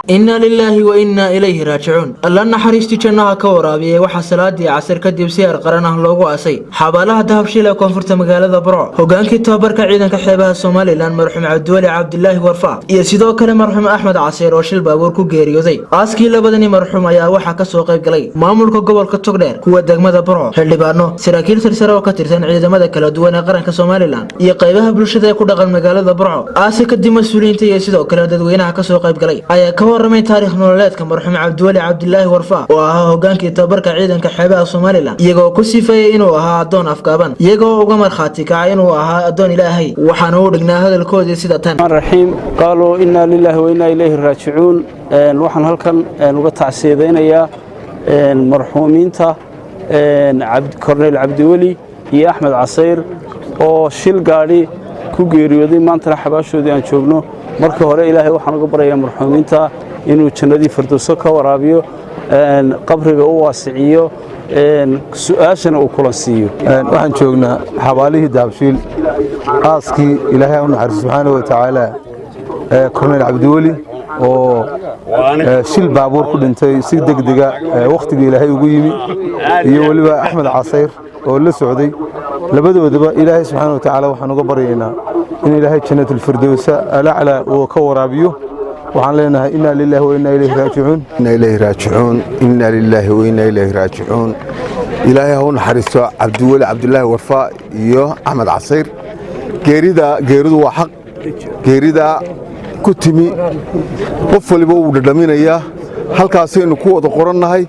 Inna lilaahi wa innaa ilayhi raajicuun. Alla naxariistii jannaha ka waraabiyey. Waxaa salaadii casir kadib si heer qaran ah loogu aasay xabaalaha Dahabshiil ee koonfurta magaalada Burco hogaankii tababarka ciidanka xeebaha Somaliland, marxuum Cabdiweli Cabdilaahi Warfa iyo sidoo kale marxuum Axmed Casiir oo shil baabuur ku geeriyooday. Aaskii labadani marxuum ayaa waxaa kasoo qayb galay maamulka gobolka Togdheer, kuwa degmada Burco, xildhibaano, saraakiil sarsare oo ka tirsan ciidamada kala duwan ee qaranka Somaliland iyo qaybaha bulshada ee ku dhaqan magaalada Burco. Aasi kadib, mas-uuliyiinta iyo sidoo kale dadweynaha kasoo qayb galay ayaa ka waramay taarikh nololeedka marxuum Cabdiweli Cabdilaahi Warfa oo ahaa hogaankii tababarka ciidanka xeebaha Somaliland, iyagoo ku sifeeyey inuu ahaa addoon afgaaban, iyagoo uga markhaati kacay inuu ahaa addoon Ilaahay. Waxaana uu dhignaa hadalkoodii sida tan. Raxiim qaaluu innaa lilaahi wa innaa ilayhi raajicuun. Waxaan halkan uga tacsiyadaynayaa marxuumiinta Korneyl Cabdiweli iyo Axmed Casayr oo shil gaadhi ku geeriyooday, maantana xabaashoodii aan joogno. Marka hore, Ilaahay waxaan uga baryayaa marxuumiinta inuu jannadii Firdowso ka waraabiyo, qabriga u waasiciyo, su'aashana uu kulan siiyo. Waxaan joognaa xabaalihii Dahabshiil, aaskii, Ilaahay u naxariiso subxaana wa tacaala, Korneyl Cabdiweli oo shil baabuur ku dhintay si degdega wakhtigii Ilaahay ugu yimi, iyo weliba Axmed Casayr oo la socday. Labadoodaba Ilaahay subxaana wa tacaala waxaan uga baryaynaa in Ilaahay Jannatulfirdowsa alaclaa uu ka waraabiyo. Waxaan leenahay inna lillahi wa inna ilayhi raajicuun. Inna ilayhi raajicuun, inna lillahi wa inna ilayhi raajicuun. Ilaahay ha u naxariisto Cabdiweli Cabdulaahi Warfaa iyo Axmed Casayr. Geerida, geeridu waa xaq. Geerida ku timi qof waliba wuu dhadhaminayaa. Halkaasaynu ku wada qorannahay.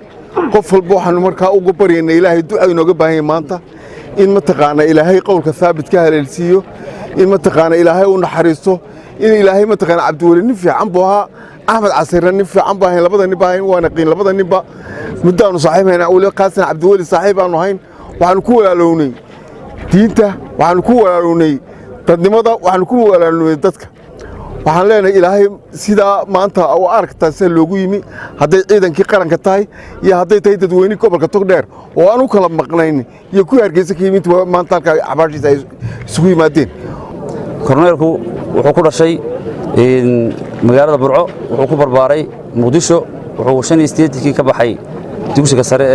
Qof walba waxaanu markaa uga baryaynaa Ilaahay, duca inooga baahan yahay maanta, in mataqaana Ilaahay qowlka saabit ka haleelsiiyo, in mataqaana Ilaahay u naxariisto, in Ilaahay mataqaana. Cabdiweli nin fiican buu ahaa, Axmed Casirna nin fiican baa ahayn. Labada nin baa ahayn, waana qiin labada ninba. Muddaanu saaxiib hayna weli, qaasan Cabdiweli saaxiib aanu ahayn. Waxaanu ku walaalownay diinta, waxaanu ku walaalownay dadnimada, waxaanu ku walaalownay dadka. Waxaan leenahay Ilaahay sidaa maanta u aragtaa sida loogu yimi, hadday ciidankii qaranka tahay iyo hadday tahay dadweynihii gobolka Togdheer oo aan u kala maqnayn iyo kuwii Hargeysa ka yimid, maanta halkaa xabaashiisa ay isugu yimaadeen. Korneelku wuxuu ku dhashay magaalada Burco, wuxuu ku barbaaray Muqdisho. Wuxuu 85-kii ka baxay dugsiga sare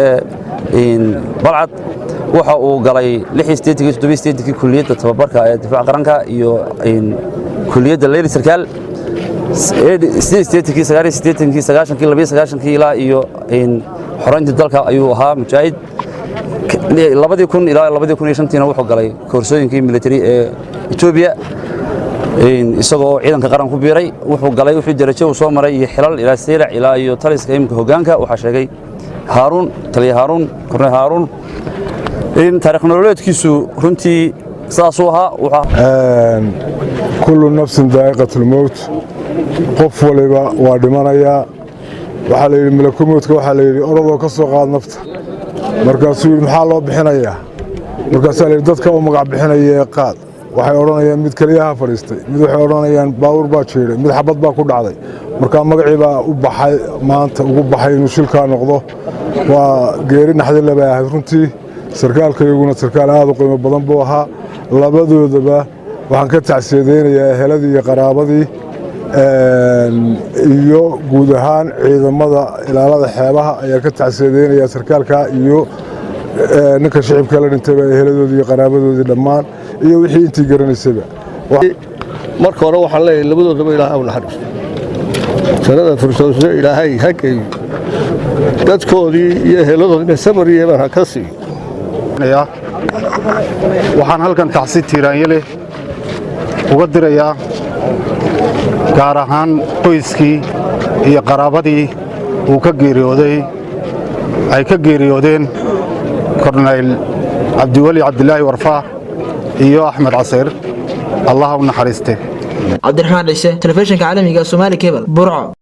ee Balcad. Waxa uu galay 86-kii, 87-kii kulliyadda tababarka ee difaaca qaranka iyo kulliyadda leyli sarkaal. 88-kii, 89-kii, 90-kii, 92-kii ilaa iyo xorayntii dalka ayuu ahaa mujaahid. 2000 ilaa 2005-tiina wuxuu galay koorsooyinkii military ee Etoobiya, isagoo ciidanka qaran ku biiray. Wuxuu galay, wuxuu darajo uu soo maray iyo xilal ilaa Seylac ilaa iyo taliska imika hoggaanka. Waxaa sheegay Haaruun, taliya Haaruun, Korneyl Haaruun, in taariikh nololeedkiisu runtii sidaasuu ahaa. Kullu nafsin daa'iqatulmowt. Qof waliba waa dhimanayaa. Waxaa la yidhi malakumowdka, waxaa la yidhi, "Orodoo ka soo qaad nafta." Markaasuu yidhi, "Maxaa loo bixinayaa?" Markaasaa la yidhi, "Dadka u magac bixinaya qaad. Waxay odhanayaan mid keliyaha fadhiistay, mid waxay odhanayaan baawur baa jiiday, mid xabad baa ku dhacday." Markaa magacii baa u baxay maanta ugu baxay inuu shilkaa noqdo. Waa geeri naxdile bay ahayd runtii. Sarkaalkayguna sarkaal aad u qiimo badan buu ahaa. Labadoodaba waxaan ka tacsiyadaynayaa eheladii iyo qaraabadii iyo guud ahaan ciidamada ilaalada xeebaha ayaan ka tacsiyadaynayaa, sarkaalka iyo ninka shicibka la dhintayba, eheladoodii iyo qaraabadoodii dhammaan iyo wixii intii garanaysayba. Marka hore waxaan leeyahay labadoodaba Ilaahay u naxariisto, jannada firdowsna Ilaahay ha geeyo, dadkoodii iyo eheladoodina samar iyo iimaan ha ka siiyo. Waxaan halkan tacsi tiiraanyo leh uga dirayaa gaar ahaan qoyskii iyo qaraabadii uu ka geeriyooday, ay ka geeriyoodeen Kornayl Cabdiweli Cabdilaahi Warfaa iyo Axmed Casayr. Allah u naxariiste. Cabdiraxmaan Ciise, telefishinka caalamiga Somaali Cable, Burco.